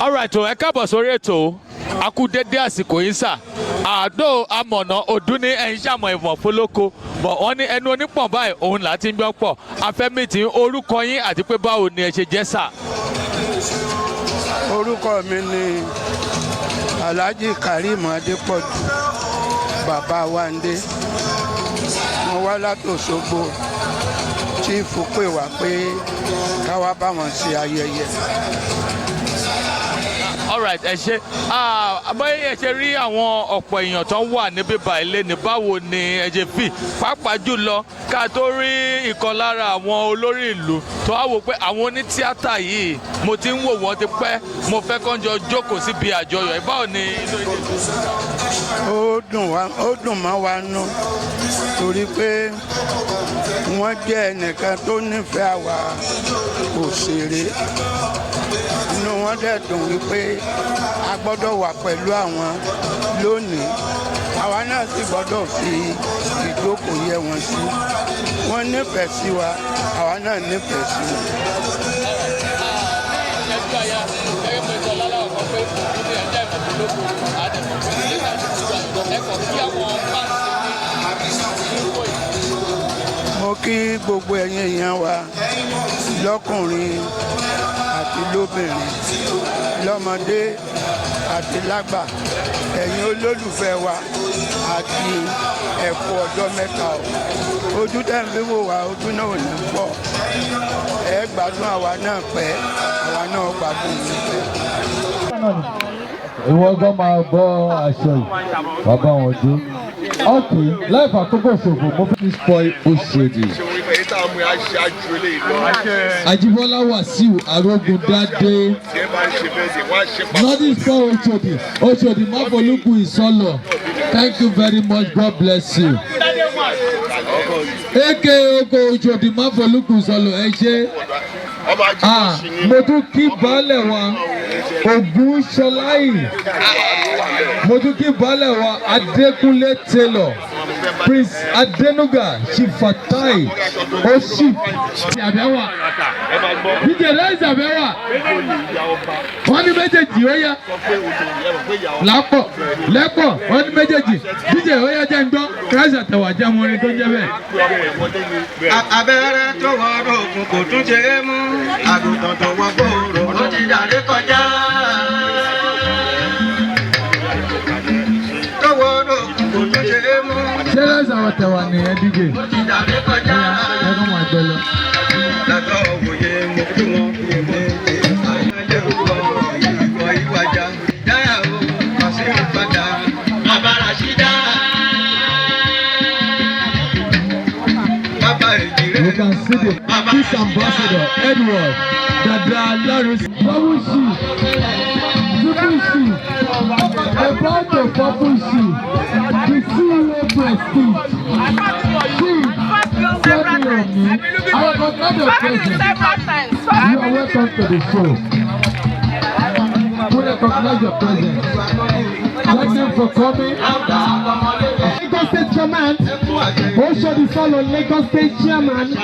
Alright o, ẹ káàbọ̀ sórí ètò. A kú dédé àsìkò yìí sà. Àdó amọ̀nà ọdún ní ẹ̀yìn sàmọ̀ ìmọ̀ fọlọ́kọ bọ̀ wọ́n ní ẹnu onípọ̀n báyìí òun là ti ń gbọ́ pọ̀. Afẹ́mi tí orúkọ yín àti pé báwo ni ẹ ṣe jẹ́ sà? Orúkọ mi ni Alhaji Karim Adépọ̀jù, Bàbá Wándé. Mo wá látÒṣogbo. Chief pè wá pé ká wá bá wọn ṣe ayẹyẹ. Alright, ẹ ṣe. Bóyá ẹ ṣe rí àwọn ọ̀pọ̀ èèyàn tó wà níbí báyìí lé ní, báwo ni ẹ ṣe fi, pàápàá jùlọ ká tó rí ìkan lára àwọn olórí ìlú tó wá wò pé àwọn onítíátà yìí, mo ti ń wò wọ́n ti pẹ́, mo fẹ́ kó jọ jókòó síbi àjọyọ̀ yìí, báwo ni inú yín ṣe? Ó dùn wá, ó dùn mọ́ wa nú torí pé wọ́n jẹ́ ẹnìkan tó nífẹ̀ẹ́ àwa òṣèré. Inú wọn dẹ̀ dùn wípé a gbọ́dọ̀ wà pẹ̀lú àwọn lónìí, àwa náà sì gbọ́dọ̀ fi ìjókòó yẹ wọn sí. Wọ́n nífẹ̀ẹ́ sí wa, àwa náà nífẹ̀ẹ́ sí wọn. Ẹjọ́ àyà gẹ́gẹ́ bí ẹjọ́ lálẹ́ kan pé ní ẹjọ́ ìmọ̀lógún àdẹ̀mọ̀ nígbà tí ẹ̀kọ́ kí àwọn fans ní ìwò yìí. Mo kí gbogbo ẹ̀yin èèyàn wa, lọ́kùnrin àti lóbìnrin, lọ́mọdé àti lágbà, ẹ̀yin olólùfẹ́ wa, àti ẹ̀kú ọjọ́ mẹ́ta o. Ojú tẹ́ ń fi wò wá, ojú náà ò ní pọ̀. Ẹ gbádùn àwa náà pẹ́, àwa náà gbádùn yín pẹ́. Ìwọ gan máa bọ́ aṣọ yìí, bàbá wọn jó. Ok, láì fàkókò ṣòfò, mo fi spoil Oṣòdì. Ajíbọ́lá Wàsíù Arógundádé, Northern Spoil Oṣòdì, Oṣòdì Máfolúkù Ìsọlọ̀, thank you very much, God bless you. Eke oko Oṣòdì Máfolúkù Ìsọlọ̀, ẹ ṣé. Ah, mo tún kí baálẹ̀ wa Ògúnṣọláì, mo tún kí baálẹ̀ wa Adékúnlé Taylor, Prince Adenuga Chifatai Oshi ti àbẹ̀wà díje lẹ́sìn àbẹ̀wà. Wọ́n ní méjèèjì, ó yá lápọ̀ lẹ́pọ̀. Wọ́n ní méjèèjì díje, ó yá, jẹ́ ń gbọ́ kíláàsì àtẹ̀wà jẹ́ mọ́ orin tó ń jẹ́ bẹ́ẹ̀. Abẹ́rẹ́ tó wọ òkun kò tún ṣe é mú, àgùntàn tó wọ gbòòrò ó ti dàrí kọjá. Tó wọ òkun kò tún ṣe é mú. Ṣé lẹ́sìn àwọn tẹ̀wà nìyẹn, díje? Ó ti dàrí kọjá. Ẹ kọ́ máa gbẹ lọ. Látọ̀ òwòye mo kí wọn kú ní àyálé òwò ìwọ ìwàjà dáyà o wàsíù padà bàbá Ràṣídà. Bàbá èjìrè. You can see the peace ambassador Edward Dada Larus. Double C, triple C, about the purple C, the CEO Prestige, Chief Femi Omi. I recognize your presence. You are welcome to the show. We recognize your presence. Thank you for coming. Lagos State Command, Oshodi Solo, Lagos State Chairman, the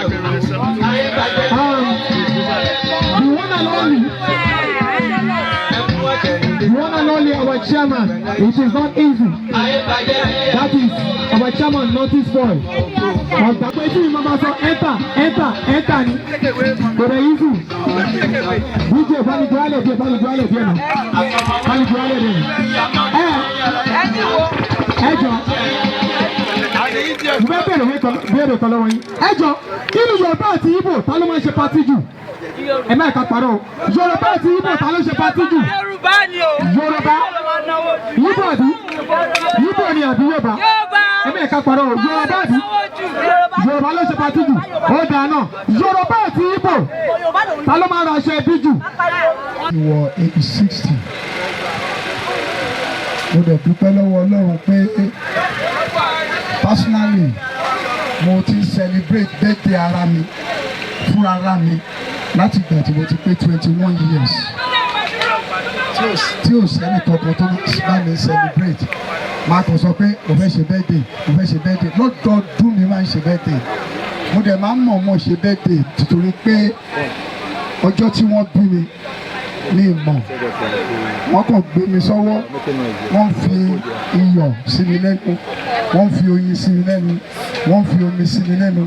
one and only, the one and only our chairman. It is not easy. That is our chairman, notice boy. Ọ̀gá pé tí mi máa sọ enter, enter, enter ni. Kò dẹ̀ easy. DJ Bánigbó díẹ̀, Bánigbó díẹ̀ nà. Bánigbó díẹ̀. Ẹ ẹ jọ, mo fẹ́ bèrè òwe kan, béèrè kan lọ́wọ́ yín. Ẹ jọ, nínú Yorùbá àti Igbo, ta ló máa ń ṣe party jù? Ẹ má ẹ̀ka parọ́ o. Yorùbá àti Igbo, ta ló ṣe party jù? Yorùbá ni o. Yorùbá, Igbo àbí? Igbo ni àbí Yorùbá? Yorùbá. Ẹ má ẹ̀ka parọ́ o. Yorùbá àbí? Náwó jù. Yorùbá. Yorùbá ló ṣe party jù. Ó dáa náà. Yorùbá àti Igbo, ta ló máa ń ra aṣọ ẹbí jù? Wọ age 60, mo dẹ̀ dúpẹ́ lọ́wọ́ Ọlọ́run pé personally mo ti celebrate birthday ara mi fúnra ara mi láti ìgbà tí mo ti pé 21 years, tí ò sẹ́ni kankan tó bá mi celebrate. Máa kàn sọ pé mo fẹ́ ṣe birthday, mo fẹ́ ṣe birthday. Lọ́dọọdún mi máa ń ṣe birthday. Mo dẹ̀ máa ń mọ̀ọ́mọ̀ ṣe birthday títorí pé ọjọ́ tí wọ́n bí mi. Ní ìmọ̀, wọ́n kàn gbé mi sọ́wọ́, wọ́n fi iyọ̀ sí mi lẹ́nu, wọ́n fi oyin sí mi lẹ́nu, wọ́n fi omi sí mi lẹ́nu.